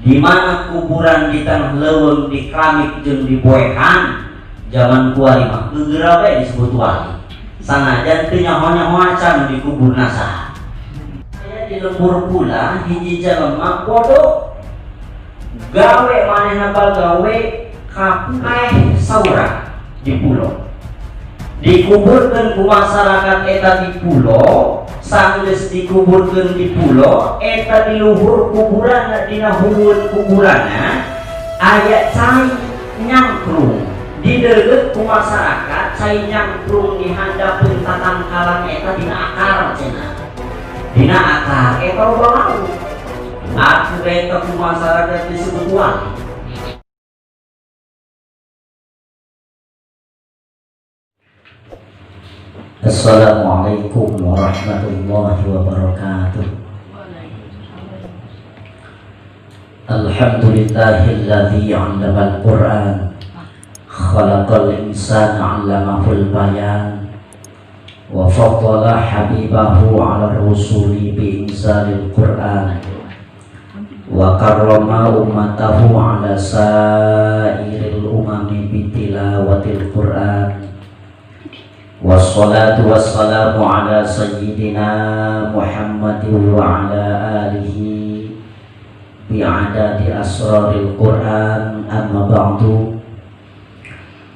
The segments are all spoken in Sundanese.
Di mana kuburan di tanah leuweung, di keramik jeung di boehan zaman kuari mah geugera we disebut wali, sanajan teu nyaho-nyaho acan dikuburna saha. Aya di lembur pula hiji jelema bodoh gawe, manehna bagawe kapaeh saurang di pulo, dikuburkan ku masyarakat eta di pulo. Sanggeus dikuburkan di pulo eta, di luhur kuburan, dina huwun kuburanna aya cai nyangkrung. Dideuleut ku masyarakat cai nyangkrung di handapeun tatangkalan eta, dina akar cenah, dina akar eta loba lauk. Aku eta ku masyarakat disebut wali. Assalamualaikum warahmatullahi wabarakatuh. Alhamdulillahilladzi 'allamal Qur'an, khalaqal insana 'allamahul bayan, wa faddala habibahu 'ala rusuli bi inzalil Qur'an, wa karrama ummatahu 'ala sairil umami bi tilawatil Qur'an. Wassalatu wassalamu ala sayyidina Muhammadin wa ala alihi bi'adadi asraril Qur'an. Amma ba'du.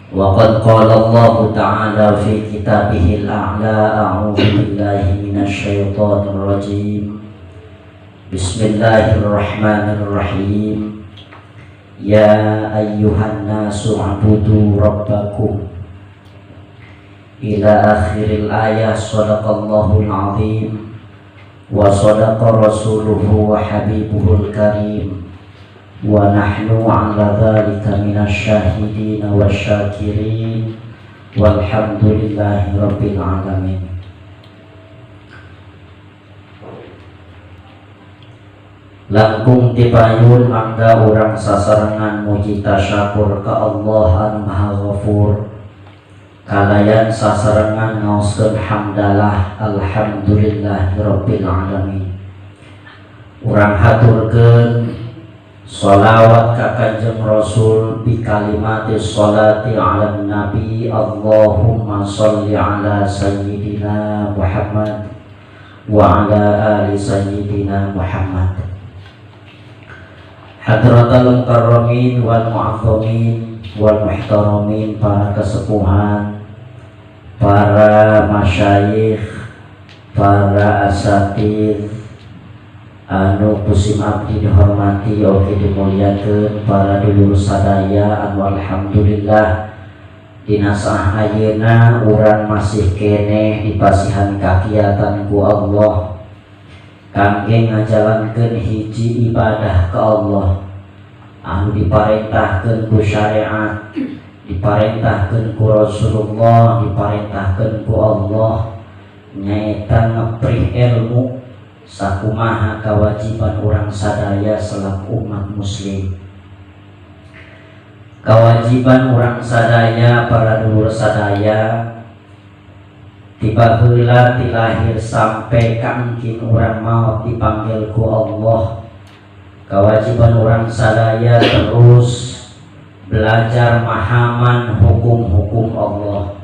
Wa qad qala Allah ta'ala fi kitabihil a'la, a'udzu billahi minasy syaithanir rajim. Bismillahirrahmanirrahim. Ya ayyuhan nasu u'budu rabbakum ila akhiril ayah. Sadaqallahul azim wa sadaqa rasuluhu wa habibuhul karim wa nahnu ala dhalika minasy syahidin wasyakirin walhamdulillahi rabbil alamin. Langkung tipayun mangga urang sasarengan muji tasyakur ka Allah anu Maha Ghafur, kalayan sasarengan ngaoskeun hamdalah alhamdulillahirabbil alamin. Urang haturkeun sholawat ka Kanjeng Rasul bi kalimati sholati ala nabi, Allahumma sholli ala sayyidina Muhammad wa ala ali sayyidina Muhammad. Hadratal mukarramin wal mu'azzamin wal muhtaramin, para kesepuhan, para masyayikh, para asatid anu ku sim abdi dihormati oge dimuliakeun, para dulur sadaya anu alhamdulillah dina saah ayeuna urang masih keneh dipasihan kakiatan ku Allah kangge ngajalankeun hiji ibadah ka Allah anu diparentahkeun ku syariat, diparentahkeun ku Rasulullah, diparentahkeun ku Allah, nyaeta ngeprih ilmu sakumaha kewajiban urang sadaya selaku umat muslim. Kewajiban urang sadaya, para dulur sadaya, tiba heula ti lahir sampai kangkin urang maut dipanggil ku Allah, kewajiban urang sadaya terus belajar mahaman hukum-hukum Allah,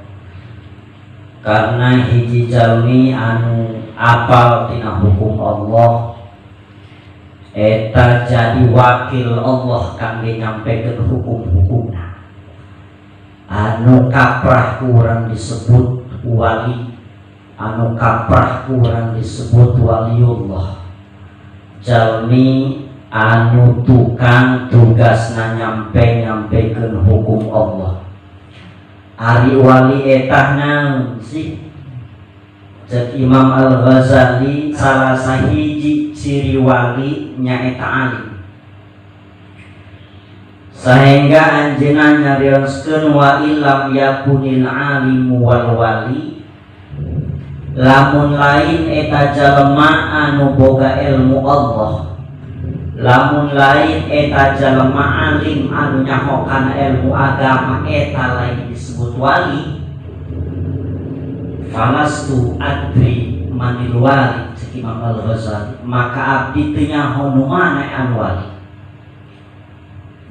karena hiji jalmi anu apal tina hukum Allah eta jadi wakil Allah kangge nyampekeun hukum-hukumna, anu kaprah kurang disebut wali, anu kaprah kurang disebut waliullah, jalmi anu tukang tugasna nyampe-nyampekeun hukum Allah. Ari wali eta naon sih? Cek Imam Al-Ghazali, salah sahiji ciri wali nyaeta alim, sehingga anjeunna nyarioskeun, wa illam yakunil alimu wal wali, lamun lain eta jalema anu boga ilmu Allah, lamun lain eta jalema alim anu nyaho kana ilmu agama, eta lain disebut wali. Falastu adri manil wali, cek Imam Al-Ghazali, maka abdi teu nyaho nu mana anu wali.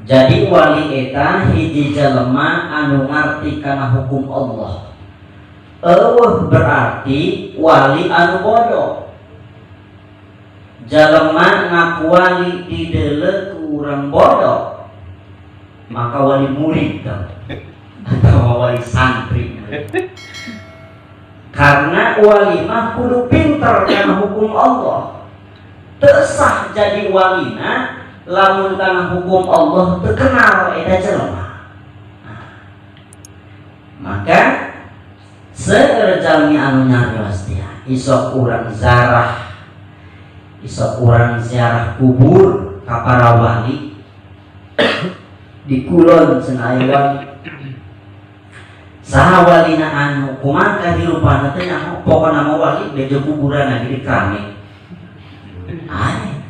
Jadi wali eta hiji jelema anu ngarti kana hukum Allah. Eueuh berarti wali anu bodoh. Jelema ngaku wali dideuleu ku urang bodoh, maka wali murid tau, atau wali santri. Karena wali mah kudu pinter kana hukum Allah. Teu sah jadi walina lamun kana hukum Allah teu kenal eta jelema. Nah, maka seueur jalmi anu nyarios dia isok urang zarah, isok urang ziarah kubur ka para wali di kulon cenah aya wali. Saha walina anu kumaha kahirupanna teh nyaho, pokona mah wali bejo kuburan lagi di keramik. Aneh.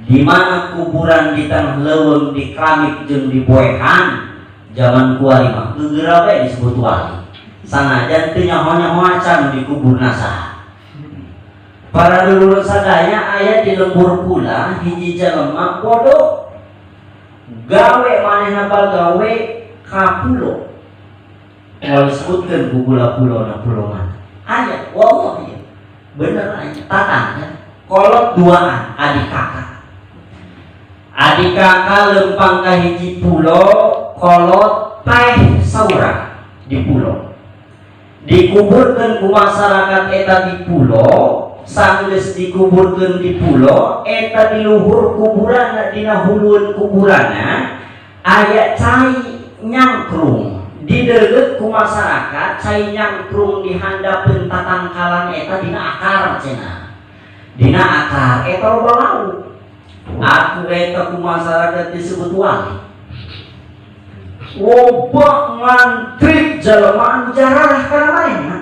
Di mana kuburan di tanah leuweung di keramik jeung diboehan zaman kuari mah geugeureun bae disebut wali. Sanajan teu nyaho-nyaho acan di kuburna saha. Para dulur sadaya aya di lembur kula hiji jelema bodoh gawe manehna bagawe ka pulo. Moal disebutkeun ku kula pulo na pulo mana. Aya wallah ieu. Bener aya tatangga kolot duaan adik kakak. Adik kakak lempang ka hiji pulo kolot paeh saurang di pulo. Dikuburkeun ku masyarakat eta di pulo, sanggeus dikuburkeun di pulo eta di luhur kuburanna dina hulueun kuburanna aya cai nyangkrung. Dideuleut ku masyarakat cai nyangkrung di handapeun tatangkalan eta dina akar cenah. Dina akar eta loba lauk. Aku eta ku masyarakat disebut wali. Loba ngantri jelema anu jararah kana manehna.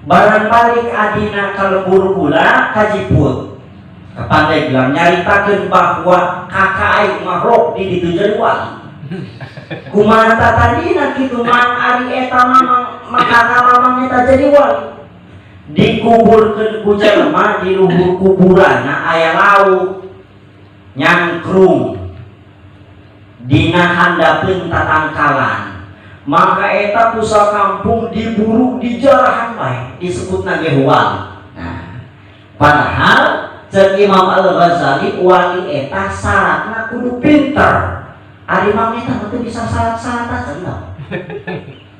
Barang balik adina ka lembur kula kajiput. Ka Pandeglang nyaritakeun bahwa kakak aing mah rok di ditu jadi wali. Kumaha tatadina kitu mang ari eta mamang maka mamang eta jadi wali. Dikuburkeun ku jelema di luhur kuburanna aya lauk nyangkrung dina handapeun tatangkalan. Maka eta pusat kampung diburu dijarahan bae disebutna ge wali. Nah, padahal ceuk Imam Al-Ghazali wali eta syaratna kudu pinter. Ari mang eta mah teu bisa syarat-syarat cenah.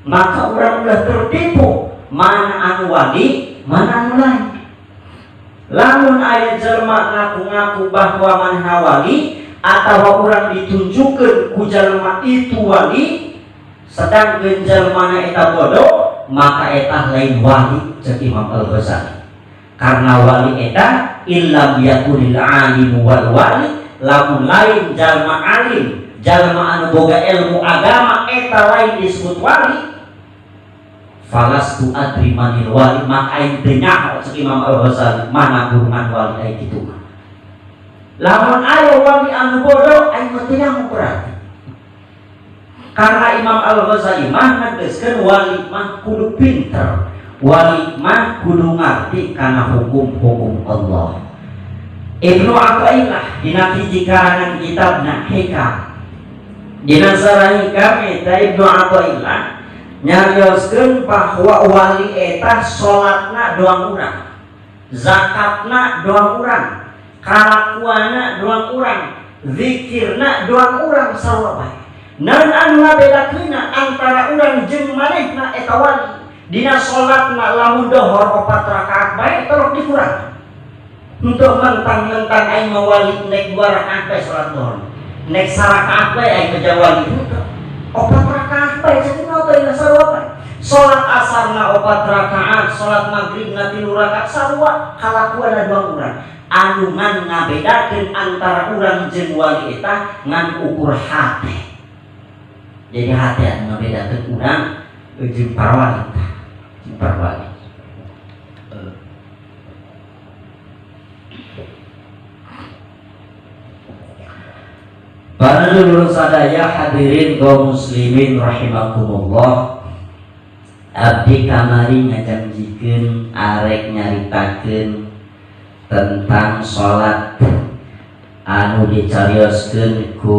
Maka urang ulah tertipu mana anu wali, mana anu lain. Lamun aya jelema ngaku-ngaku bahwa manehna wali atawa urang ditunjukkeun ku jelema itu wali, sedangkeun jelema eta bodoh, maka eta lain wali ceuk Imam Al-Ghazali. Karena wali eta illam yakunil alimu wal wali, lamun lain jalma alim, jalma anu boga ilmu agama eta lain disebut wali. Falastu adri manil wali, maka aing teu nyaho ceuk Imam Al-Ghazali mana gurungan wali aing kitu mah. Lamun aya wali anu bodoh aing mah teu nyaho berarti. Karena Imam Al-Ghazali mah negeskeun wali mah kudu pinter, wali mah kudu ngarti kana hukum-hukum Allah. Ibnu Athaillah dina hiji karangan kitabna Hikam. Dina sarah Hikam eta Ibnu Athaillah nyarioskeun bahwa wali eta salatna doang urang, zakatna doang urang, kalakuanna doang urang, zikirna doang urang sarua bae. Naon anu ngabedakeunna antara urang jeung manehna eta wali? Dina salatna lamun dohor 4 rakaat bae tolong dikurang. Untuk mentang-mentang aing mah wali nek 2 rakaat bae salat dohor, nek sarakaat bae aing mah wali henteu. 4 rakaat bae cenah teh ina sarua bae. Salat asarna 4 rakaat, salat maghribna 3 rakaat sarua kalakuanna doang urang. Anu ngan ngabedakeun antara urang jeung wali eta ngan ukur hate. Jadi hate anu ngabedakeun urang jeung para wali tah, jeung para wali. Para dulur sadaya hadirin kaum muslimin rahimakumullah. Abdi kamari ngajanjikeun arek nyaritakeun tentang salat anu dicarioskeun ku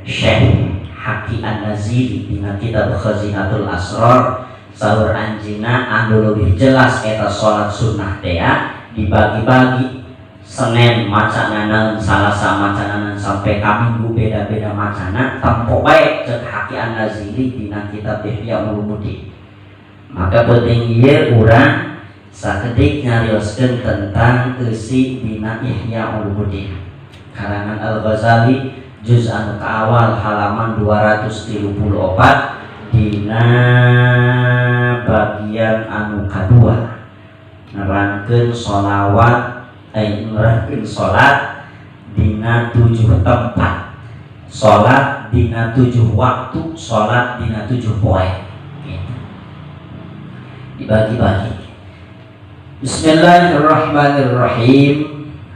Syekh Haqi An-Nazili dina kitab Khazinatul Asrar, saur anjeunna anu leuwih jelas eta salat sunnah teh dibagi-bagi, Senin macana naon, Salasa macana naon, sampai ka Minggu beda-beda macana, tempo bae cek Haqi An-Nazili dina kitab Ihya Ulumuddin. Maka penting ieu urang sakedik nyarioskeun tentang eusi dina Ihya Ulumuddin karangan Al-Ghazali, juz anu kaawal halaman 234, dina bagian anu kadua nerangkeun sholawat, nerangkeun salat dina tujuh tempat, salat dina tujuh waktu, salat dina tujuh poe gitu. Dibagi-bagi. Bismillahirrahmanirrahim.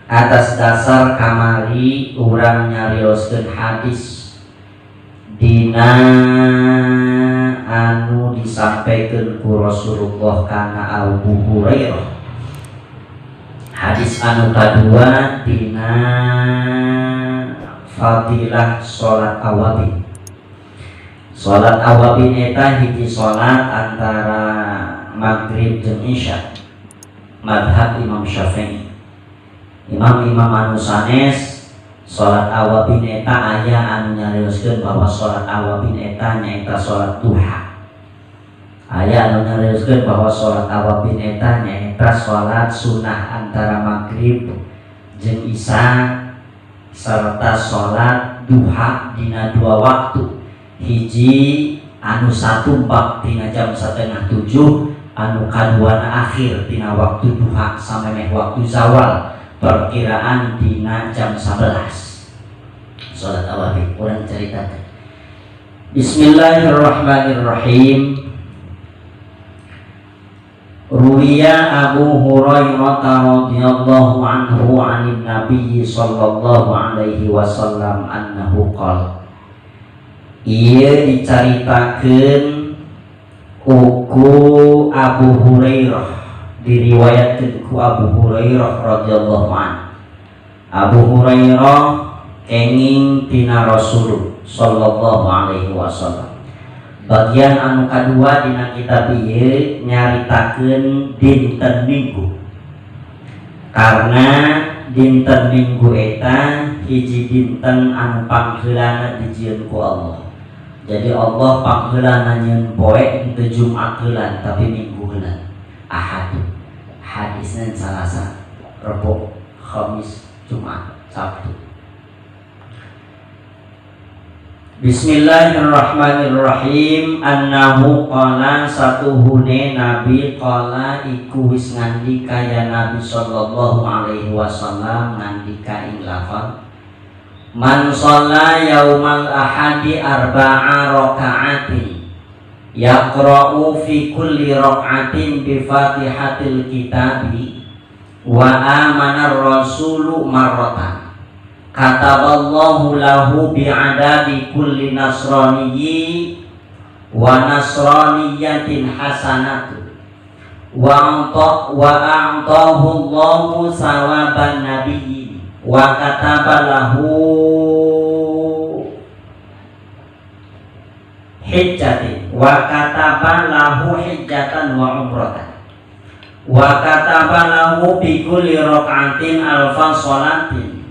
Atas dasar kamari urang nyarioskeun hadis dina anu disampaikan ku Rasulullah kana Abu Hurairah, hadis anu kadua dina fadilah salat awabin. Salat awabin eta hiji salat antara maghrib jeung isya, madhab Imam Syafi'i. Imam-imam anu sanes, salat awabin eta aya anu nyarioskeun bahwa salat awabin eta nyaeta salat duha, aya anu nyarioskeun bahwa salat awabin eta nyaeta salat sunnah antara maghrib jeung isya serta salat duha dina dua waktu, hiji anu satumbak tina jam 6.30, anu kaduana akhir tina waktu duha sampai waktu zawal, perkiraan dina jam 11. Salat awabin urang ceritakan. Bismillahirrahmanirrahim. Ruwiya Abu Hurairah radhiyallahu anhu anin Nabi sallallahu alaihi wasallam annahu qala. Ieu dicaritakeun ku Abu Hurairah, diriwayatkeun ku Abu Hurairah radhiyallahu anhu. Abu Hurairah kenging tina Rasul sallallahu alaihi wasallam. Bagian anu kadua dina kitab ieu nyaritakeun dinten Minggu, karena dinten Minggu eta hiji dinten anu pangheulana dijieun ku Allah. Jadi Allah pangheulana nyieun poe henteu Jumat heula, tapi Minggu heula. Ahad, Ahad, Isnin, Salasa, Rebo, Khamis, Jumat, Sabtu. Bismillahirrahmanirrahim. Annahu qala, satuhune Nabi, qala iku wis ngandika ya Nabi sallallahu alaihi wasallam, ngandika ing lafal man shalla yaumal ahadi arba'a raka'atin yaqra'u fi kulli raka'atin bi fatihatil kitabi wa amana rasulu marratan kataballahu lahu bi'adadi kulli nasraniyyi wa nasraniyatin hasanatu wa a'tahu Allahu sawaban nabiyyin wa kataba lahu hijjatin wa kataba lahu hijjatan wa umratan wa kataba lahu bi kulli rak'atin alfa salatin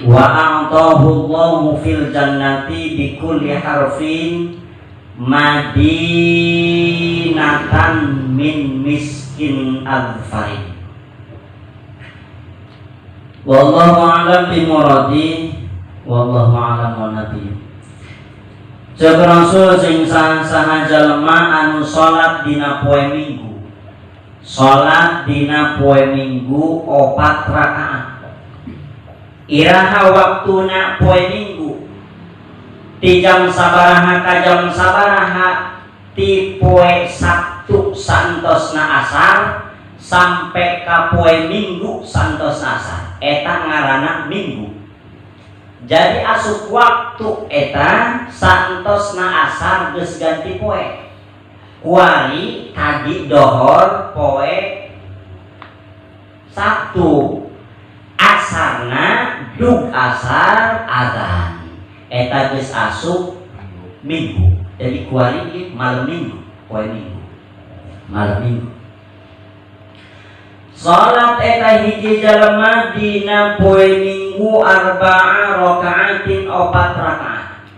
wa a'tahu Allahu fil jannati bi kulli harfin madinatan min miskin azfarin. Wallahu a'lam bi muradi, wallahu a'lam wa nabi. Cek Rasul, sing saha jalma anu salat dina poe Minggu, salat dina poe Minggu opat rakaat. Iraha waktuna poe Minggu? Di jam sabaraha ka jam sabaraha? Ti poe Sabtu santosna asar sampai ka poe Minggu santosna asar, eta ngaranna Minggu. Jadi asup waktu eta santosna asar geus ganti poe. Kuari tadi dohor poe Sabtu, asarna dug asar adzan, eta ngaranna Minggu. Eta geus asup Minggu. Jadi kuari ieu malam Minggu, poe Minggu. Malam Minggu. Salat eta hiji jalema dina poe Minggu arba'a rakaatin opat rakaat.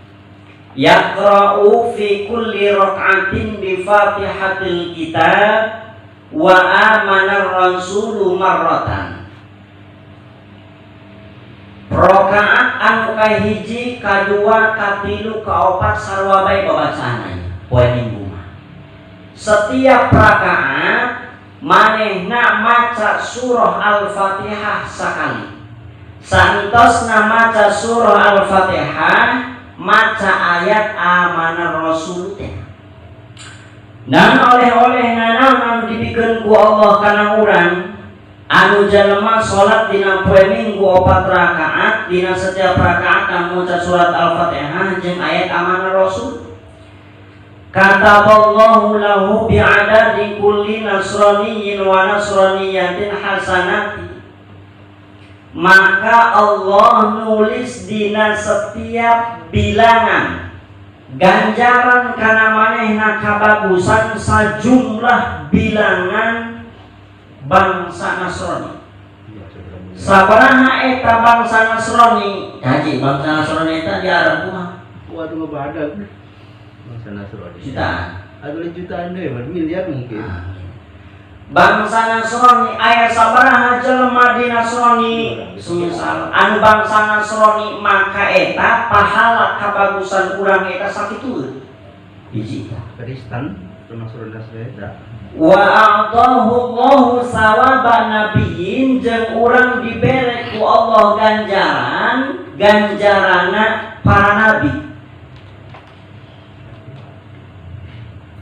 Yaqra'u fi kulli rakaatin bi Fatihatil Kitab wa amana rasulu marratan. Rakaat anu kahiji, kadua, katilu, kaopat sarua bae babacaanna poe Minggu mah. Setiap rakaat manehna maca surah Al-Fatihah sakali. Santosna maca surah Al-Fatihah, maca ayat amanah rasul teh. Dan oleh-oleh nanaon anu dibikeun ku Allah kana urang anu jalema salat dina poe Minggu opat rakaat, dina setiap rakaat maca surat Al-Fatihah jeung ayat amanah rasul. Kataballahu lahu bi'adadi kulli nasraniyyin wa nasraniyatin hasanati. Maka Allah nulis dina setiap bilangan ganjaran kana manehna kabagusan sajumlah bilangan bangsa Nasrani. Sabaraha eta bangsa Nasrani? Haji, bangsa Nasrani eta di Arab kumaha? Waduh, ngebadak. Bangsa Nasrani. Jutaan. Ada jutaan deh, miliar mungkin. Bangsa Nasrani aya sabaraha jelema di Nasrani, semisal anu bangsa Nasrani, maka eta pahala kabagusan urang eta sakitu hiji. Kristen termasuk Nasrani. Wa a'tahu Allahu sawaba nabiyyin, jeung urang dibere ku Allah ganjaran ganjarana para nabi.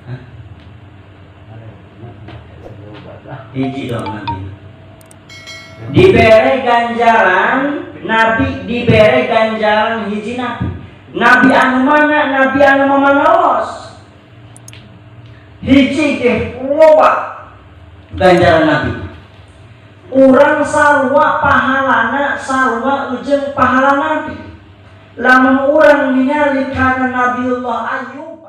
Hah? Hiji dong nabi. Dibere ganjaran nabi, dibere ganjaran hiji nabi. Nabi anu mana? Nabi anu mamanos. Hiji teh loba ganjaran nabi. Urang sarua pahalana, sarua ujung pahala nabi. Lamun urang ningali kana Nabiullah Ayub.